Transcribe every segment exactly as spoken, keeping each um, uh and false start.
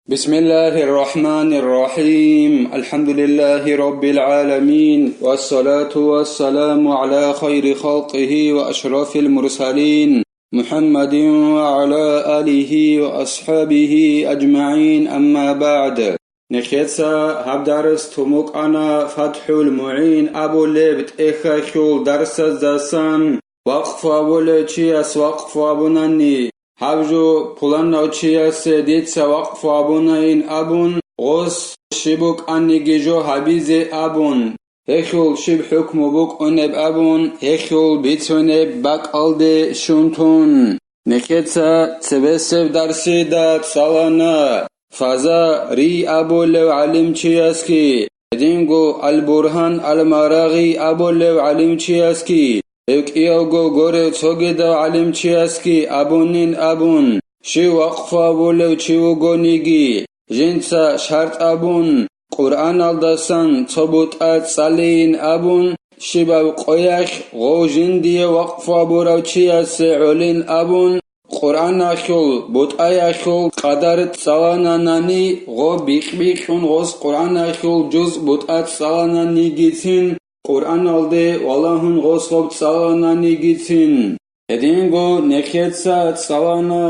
بسم الله الرحمن الرحيم. الحمد لله رب العالمين. والصلاة والسلام على خير خلقه وأشرف المرسلين محمد وعلى آله وأصحابه أجمعين. أما بعد. Нехеца гьаб дарс тумукъана ФатхӀул МугӀин абулеб тӀехьалъул дарсаздасан. Вакъфу абулев чияс вакъфу абунани, гьаб жо пуланав чиясе дица вакъфу абунайин абун, гъос щиб букӀаниги жо гьабизе абун, гьелъул щиб хӀукму букӀунеб абун, гьелъул бицунеб бакӀалде щун тун. Нехеца цебесеб дарсида цӀалана Фазари абулев гӀалимчиясги, гьединго Ал-Бургьан Ал-Марагъи абулев гӀалимчиясги, гьев кӀиявго горев цогидав гӀалимчиясги абунин абун, щив вакъфу абулев чи вугониги, жинца шартӀ абун, Къуръаналдасан цо бутӀа цӀалейин абун, щибаб къоялъ гъов жиндие вакъфу абурав чиясе гӀолин абун, Къуръаналъул бутӀаялъул къадар цӀалананани, гъо бикь-бикьун гъос Къуръаналъул жуз бутӀа цӀалананигицин, Къуръаналде валагьун гъос гъоб цӀалананигицин. Гьединго нехеца цӀалана,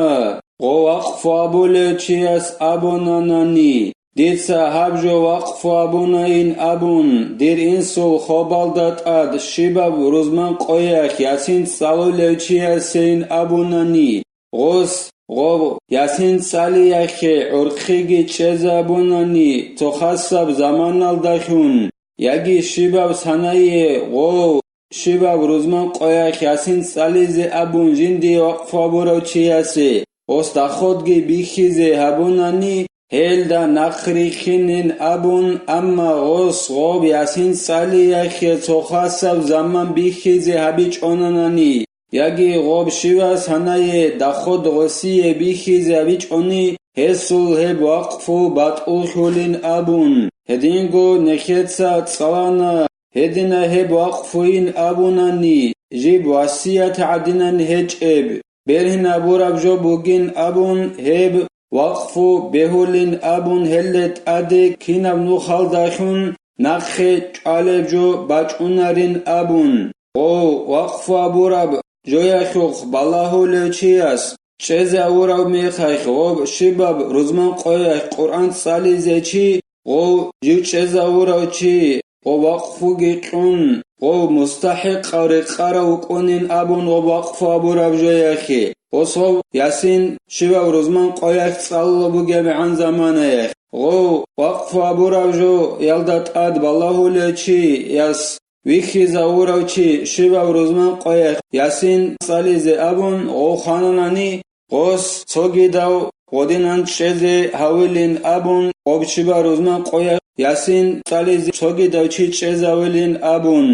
гъо вакъфу абулев чияс абунанани, дица гьаб жо вакъфу абунайин абун, дир инсул хобалда тӀад щибаб рузман къоялъ ясин цӀалулев чиясейин абунани, гъос, гъо, ясин цӀалиялъе гӀурхъиги чӀезабунани цо хасаб заманалдалъун, яги щибаб санае, гъо, щибаб рузман къоялъ ясин цӀализе абун жиндие вакъфу абурав чиясе, гъос доходги бихьизе гьабунани, гьелда нахърихьинин абун, амма гъос гъоб ясин цӀалиялъе цо хасаб заман бихьизе гьабичӀонанани, яги гъоб щивас гьанае доход гъосие бихьизе гьабичӀони, гьесул гьеб вакъфу батӀуллъулин абун, гьединго нехеца цӀалана, гьедина гьеб вакъфуйин абунани, жиб васият гӀадинан гьечӀеб, бергьинабураб жо бугин абун, гьеб вакъфу бегьулин абун, гьелде тӀаде кинаб нухалдалъун нахъе чӀвалеб жо бачӀунарин абун, гъов вакъфу абураб жоялъухъ балагьулев чияс чӀезавурав мехалъ гъоб щибаб рузман къоялъ Къуръан цӀализе чи, гъов жив чӀезавурав чи, гъо вакъфуги кьун, гъов мустахӀикъав рекъарав вукӀунин абун гъоб вакъфу абураб жояхъе, гъосов ясин щивав рузман къоялъ цӀалула бугебгӀан заманаялъ, гъов вакъфу абураб жоялда тӀад балагьулев чияс вихьизавурав чи щивав рузман къоялъ ясин цӀализе абун гъов хвананани, гъос цогидав гъодинан чӀезе гьавилин абун, гъоб щибаб рузман къоялъ ясин цӀализе цогидав чи чӀезавилин абун.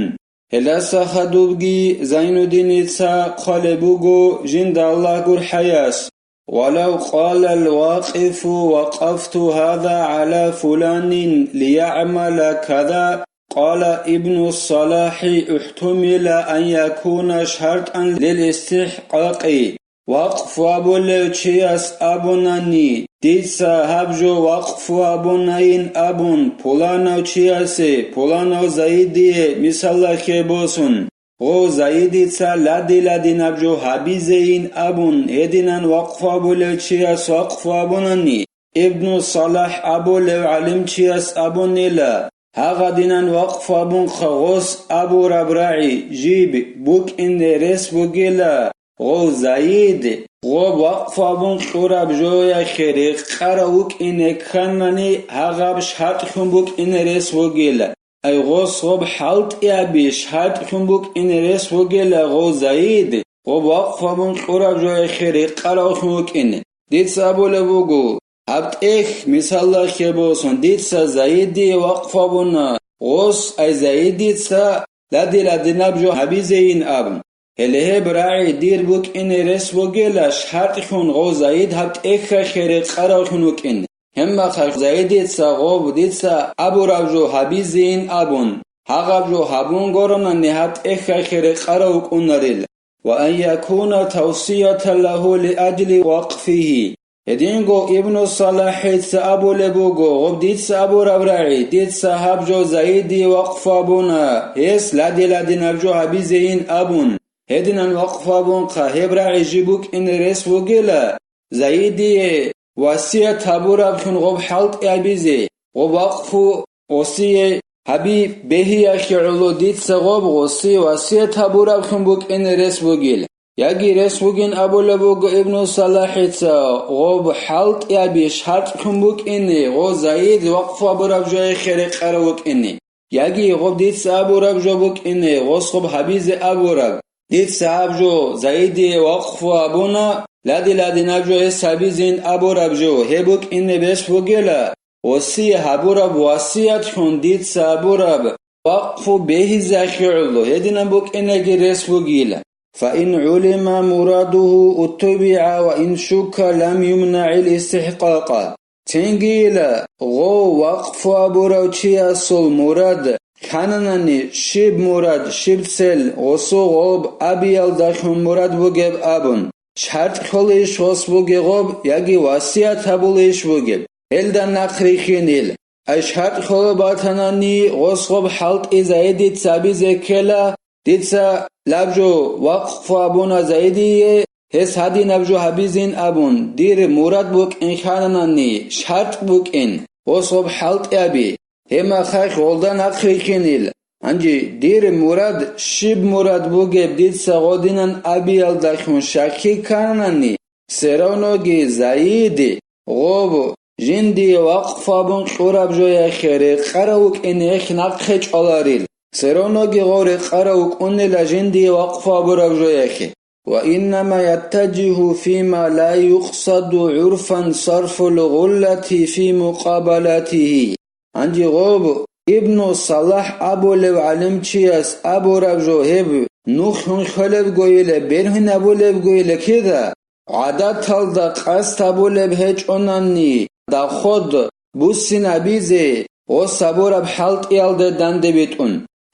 Гьелдаса хадубги Зайнуддиница хъвалеб буго жинда Аллагь гурхӀаяс: ولو قال الواقف وقفت هذا على فلان ليعمل كذا، قال ابن الصلاح احتمل أن يكون شرطا للاستحقاق. Вакъфу абулев чияс абунани, дица гьаб жо вакъфу абунайин абун, пуланав чиясе, пуланав Заидие мисаллахье босун, гъо Заидица лади-ладинаб жо гьабизейин абун, гьединан вакъфу абулев чияс вакъфу абунани, Ибну Салахь абулев гӀалимчияс абунила, гьагъадинан вакъфу абунха гъос абураб рагӀи жиб букӀине рес бугила, гъов Заид, гъоб вакъфу абун кьураб жояхъе рекъарав вукӀине кканани, гьагъаб шартӀлъун букӀине рес бугила. Ай гъос гъоб хӀалтӀиаби шартӀлъун букӀине рес бугела гъов Заид, гъоб вакъфу абун кьураб жояхъе рекъаравлъун вукӀине. Дица абулеб буго, гьаб тӀехь, мисаллахье босун, дица Заидие вакъфу абуна, гъос, ай Заидица лади-ладинаб жо гьабизейин абун. Гьеле гьеб рагӀи дир букӀине рес бугела, шартӀлъун гъов Заид гьаб тӀехьалъе рекъаравлъун вукӀин. Гьебмехалъ Заидица гъов дица абураб жо гьабизейин абун, гьагъаб жо гьабун гурони гьаб тӀехьалъе рекъарав вукӀунарил. وأن يكون توصية له لأجل وقفه. Гьединго Ибну Салахица абулеб буго, гъоб дица абураб рагӀи, дица гьаб жо Заиде вакъфу абуна, гьес лади-ладинаб жо гьабизейин абун, гьединан вакъфу абунха, гьеб рагӀи жиб букӀине рес бугила, Заидие васият гьабурабхъун гъоб хӀалтӀи гьабизе, гъоб вакъфу гъосие гьаби бегьиялъе гӀоло дица гъоб гъосие васият гьабурабхъун букӀине рес бугил. Яги рес бугин абулеб буго Ибну Салахица, гъоб хӀалтӀи гьаби шартӀлъун букӀине, гъо Заид вакъфу абураб жояхъе рекъарав вукӀине. Яги гъоб дица абураб жо букӀине, гъос гъоб гьабизе абураб. Дица гьаб жо Заидие вакъфу абуна, лади-ладинаб жо гьес гьабизин абураб жо, гьеб букӀине бес бугела, гъосие гьабураб васиятлъун дица абураб вакъфу бегьизахъе гӀоло, гьединаб букӀинеги рес бугила. فإن علم مراده اتبع وإن شك لم يمنع الاستحقاق. Цинги ила, гъо вакъфу абурав чиясул мурад лъананани, щиб мурад, щиб цел, гъосу гъоб абиялдалъун мурад бугеб абун, шартӀ кколейищ гъос бугеб гъоб яги васият гьабулейищ бугеб, гьелда нахърихьинил. Ай шартӀ ккола батанани, гъос гъоб хӀалтӀи Заидица гьабизе ккела, дица лаб жо вакъфу абуна Заидие, гьес гьадинаб жо гьабизин абун, дир мурад букӀин хьананани, шартӀ букӀин, гъос гъоб хӀалтӀи гьаби, гьеб мехалъ гъолда нахърихьинил. Гьанже дир мурад, щиб мурад бугеб дица гъодинан абиялдалъун щакки кканани, все равноги Заиди гъоб жиндие вакъфу абун кьураб жояхъе рекъарав вукӀине гьехь нахъе чӀваларил, все равноги гъов рекъарав вукӀунила жиндие вакъфу абураб жояхъе. وإنما يتجه فيما لا يقصد عرفا صرف الغلة في مقابلته. Гьанже гъоб Ибну Салахь абулев гӀалимчияс абураб жо гьеб нухлъун хьолебгойила, бергьинабулебгойила кида, гӀадаталда къасд гьабулеб гьечӀонани, доход буссинабизе гъос гьабураб хӀалтӀиялде данде битӀун.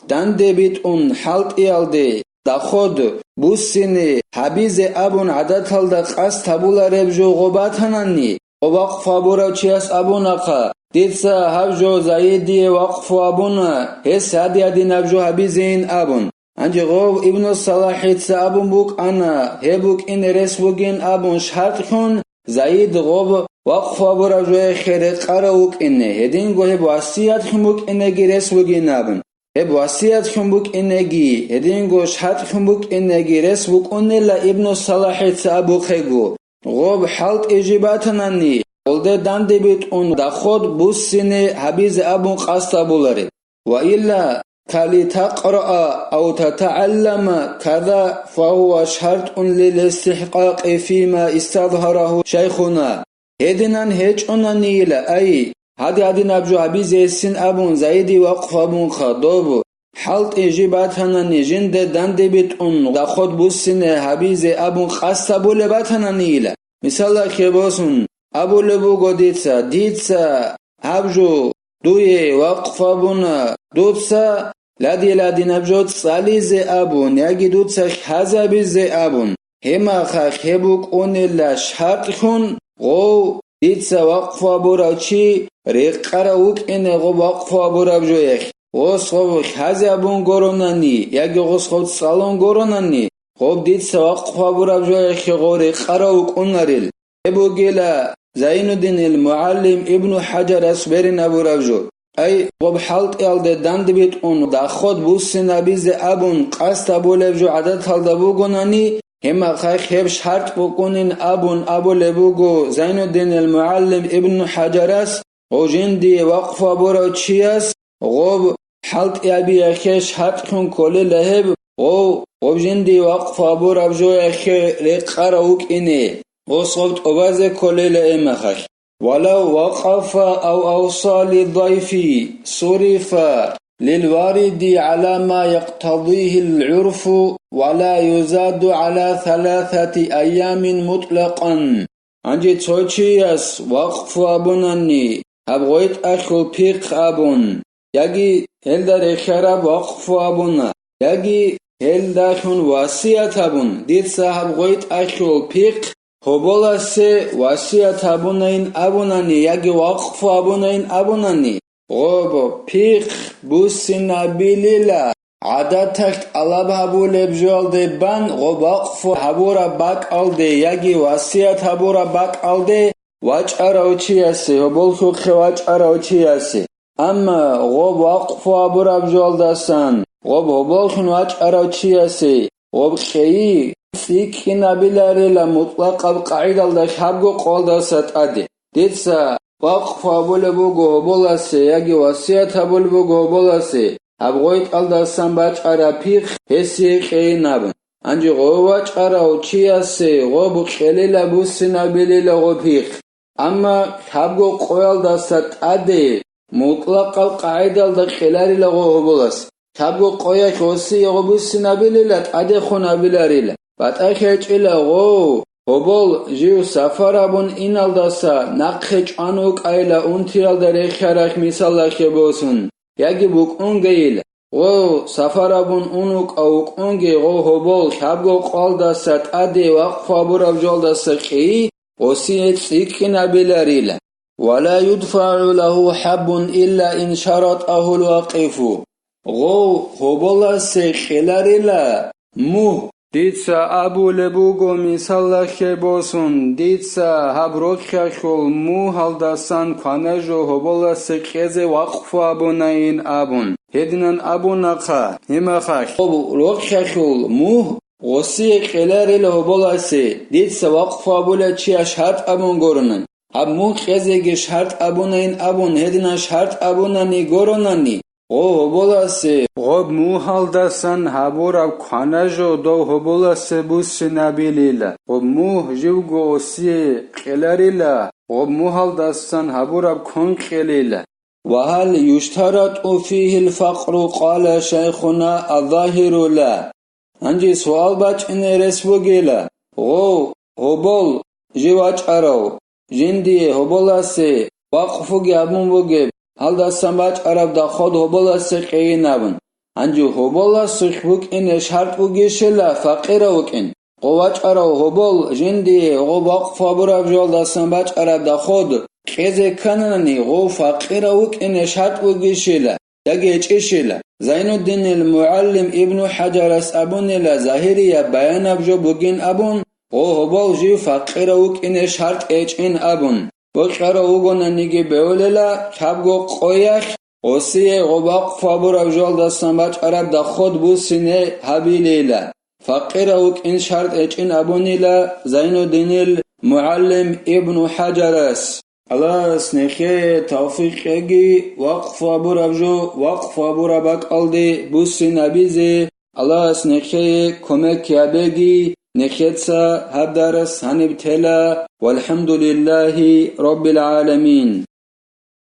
Данде битӀун хӀалтӀиялде доход буссине гьабизе абун гӀадаталда къасд гьабулареб жо гъо батанани, гъо вакъфу абурав чияс абунахъа, дица гьаб жо Заидие вакъфу абуна, гьес гьади-гьадинаб жо гьабизейин абун. Гьанже гъов Ибну Салахица абун букӀана, гьеб букӀине рес бугин абун шартӀлъун, Заид гъоб вакъфу абураб жояхъе рекъарав вукӀине, гьединго гьеб васиятлъун букӀинеги рес бугин абун. Гьеб васиятлъун букӀинеги, гьединго шартӀлъун букӀинеги рес букӀунила Ибну Салахица абухъего, гъоб хӀалтӀи жиб батанани, гъолде данде битӀун доход буссине гьабизе абун къасд гьабулареб. وإلا كلتقرأ أو تتعلم كذا فهو شرط للاستحقاق فيما استظهره شيخنا. Гьединан гьечӀонанийила, ай, гьади-гьадинаб жо гьабизе гьесин абун, Заиди вакъфу абунха, доб хӀалтӀи жиб батанани, жинде данде битӀун доход буссине гьабизе абун къасд гьабулеб батананийила. Мисалалъе босун, абулеб буго дица, дица гьаб жо дуе вакъфу абуна, дуца лади-ладинаб жо цӀализе абун, яги дуца хьазабизе абун, гьеб мехалъ гьеб букӀунила шартӀлъун, гъов дица вакъфу абурав чи рекъарав вукӀине гъоб вакъфу абураб жояхъ, гъос гъов хьазабун гуронани, яги гъос гъов цӀалун гуронани, гъоб дица вакъфу абураб жояхъе гъов рекъарав вукӀунарил. Гьеб бугила Зайнуддинил мугӀалим Ибну ХӀажарас берин абураб жо. Ай, гъоб хӀалтӀиялде данде битӀун доход буссинабизе абун къасд гьабулеб жо гӀадаталда бугонани, гьеб мехалъ гьеб шартӀ букӀунин абун абулеб буго Зайнуддинил мугӀалим Ибну ХӀажарас, гъов жиндие вакъфу абурав чияс гъоб хӀалтӀи гьабиялъе шартӀлъун кколила гьеб, гъов, гъоб жиндие вакъфу абураб жояхъе рекъарав вукӀине, гъос гъоб тӀубазе кколила гьеб мехалъ. ولو وقف أو أوصى للضيف صرف للوارد على ما يقتضيه العرف ولا يزاد على ثلاثة أيام مطلقا. Гьанже цо чияс вакъфу абунани, гьаб гъветӀалъул пихъ абун, яги гьелда рехиараб вакъфу абуна, яги гьелдалъун васият абун, дица гьаб гъветӀалъул пихъ гьоболасе васият гьабунайин абунани яги вакъфу гьабунайин абунани, гъоб пихъ буссинабилила. ГӀадаталъ тӀалаб гьабулеб жоялде бан гъоб вакъфу гьабураб бакӀалде яги васият гьабураб бакӀалде вачӀарав чиясе, гьоболлъухъе вачӀарав чиясе. Амма гъоб вакъфу гьабураб жоялдасан гъоб гьоболлъун вачӀарав чиясе гъоб кьейи цӀикӀкӀинабиларила мутӀлакъаб къагӀидалда лъабго къоялдаса тӀаде. Дица вакъфу гьабулеб буго гьоболасе яги васият гьабулеб буго гьоболасе, гьаб гъойтӀалдасан бачӀараб пихъ гьесие кьейин абун. Гьанже гъов вачӀарав чиясе гъоб кьелила буссинабилила гъоб пихъ. Амма лъабго къоялдаса тӀаде мутӀлакъаб къагӀидалда кьеларила гъо гьоболас. Лъабго къоялъ гъосие гъо буссинабилила, тӀадехун абиларила. БатӀахъ гьечӀила гъов гьобол жив сафар абун иналдаса нахъе чӀван вукӀайила унтиялда рехьарахь мисаллахъе босун, яги букӀунгейила. Гъов сафар абун ун вукӀа вукӀунги гъов гьобол лъабго къоялдаса тӀаде вакъфу гьабураб жоялдаса кьейи гъосие цӀикӀкӀинабиларила. ولا يدفع له حب إلا إن شرطه الواقف. Гъов гьоболасе кьеларила мугь. Дица абулеб буго мисаллахъе босун, дица гьаб рохьалъул мугьалдасан квана жо гьоболасе кьезе вакъфу абунайин абун. Гьединан абунахъа гьимахалъ: гъоб рохьалъул мугь гъосие кьеларила гьоболасе, дица вакъфу абулев чияс шартӀ абун гуронан. Гьаб мугь кьезеги шартӀ абунайин абун, гьединан шартӀ абунани гуронани, гъо гьоболасе гъоб мугьалдасан гьабураб квана жо дов гьоболасе буссинабилила. Гъоб мугь живго осие кьеларила, гъоб мугьалдасан гьабураб квен кьелила. وهل يشترط فيه الفقر؟ قال شيخنا الظاهر لا. Гьанже суал бачӀине рес бугила: гъов гьобол жив вачӀарав жиндие гьоболасе вакъфуги гьабун бугеб, гьалдасан бачӀараб доход гьоболасе кьейин абун. Гьанже гьоболасухъ букӀине шартӀ бугищила факъирав вукӀин? Гъов вачӀарав гьобол жиндие гъоб вакъфу гьабураб жоялдасан бачӀараб доход кьезе кканани, гъов факъирав вукӀине шартӀ бугищила, яги гьечӀищила? Зайнуддинил МугӀаллим Ибну ХӀаджарас абунила, загьирияб баянаб жо бугин абун, гъо гьобол жив факъирав вукӀине шартӀ гьечӀин абун. Бокьарав вугонаниги бегьулила, лъабго къоялъ гъосие гъоб вакъфу гьабураб жоялдасан бачӀараб доход буссине гьабилила, факъирав вукӀин шартӀ гьечӀин абунила Зайнуддинил МугӀаллим Ибну ХӀаджарас. Аллагьас нехее тавфикъ кьеги, вакъфу гьабураб жо вакъфу гьабураб бакӀалде буссинабизе Аллагьас нехее кумек гьабеги, нехеца гьаб дарс гьаниб тела. ВалхӀамдулиллагьи раббил гӀаламин.